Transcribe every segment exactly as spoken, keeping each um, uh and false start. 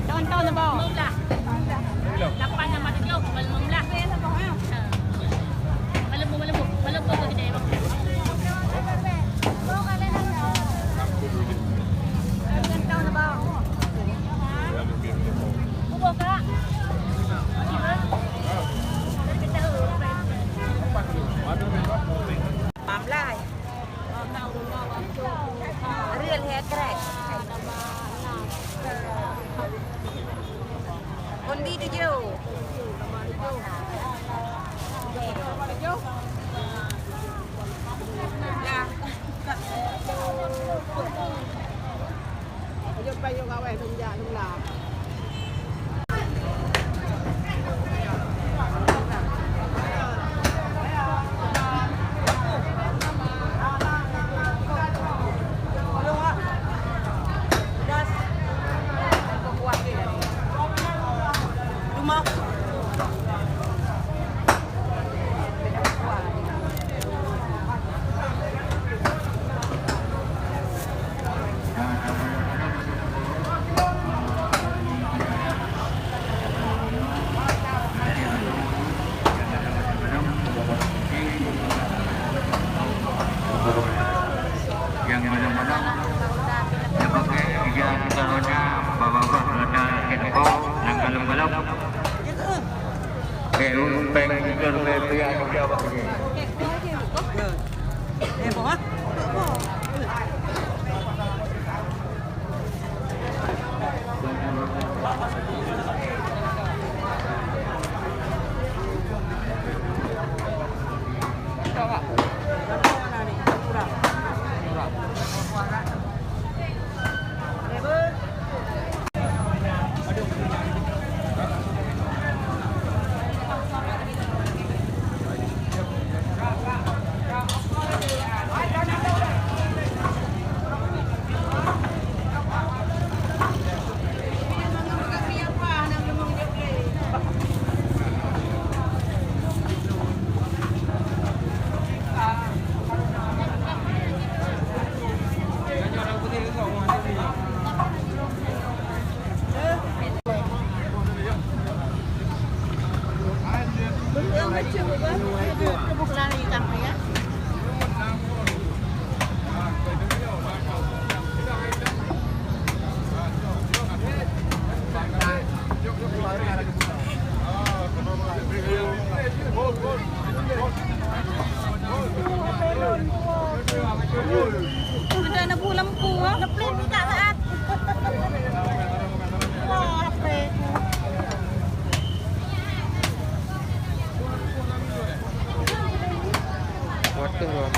Tahun-tahun apa? Lima belas. Lapan tambah tujuh, lima belas. Ha. Malam pun, malam pun, malam pun ke kedai, bang. Tahun apa? Kubur, Kak. Dari kita. Lima belas. Real hair crack. Undi tujuh. Ya. Ujoe pai yue gawai lôn jak lôn la. Nyang malam-malam, nyang pakai ija kita roda, bapak-bapak roda, kita kau, nang kalem-kalem. Eh, umpeng, kita lebih pria, kita apa ni? Eh, boh, ah? Boh. Ada aneuk buleuen ku, ah, ngepleng minta saat. Wah, apa? Waduh, wah.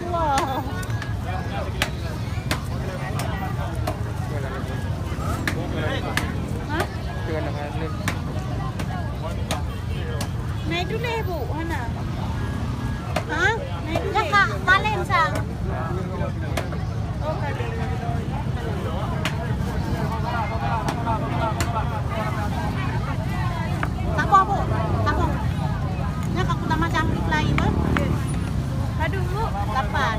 Wah. Hah? Naik dulu, Bu, Hana. Ha? Naik dulu. Ya, Kak, Kak Len, sang. Saboh, Bu. Saboh. Nyan ka kutamah cantik lain, eh. Aduh, Bu. Lapan.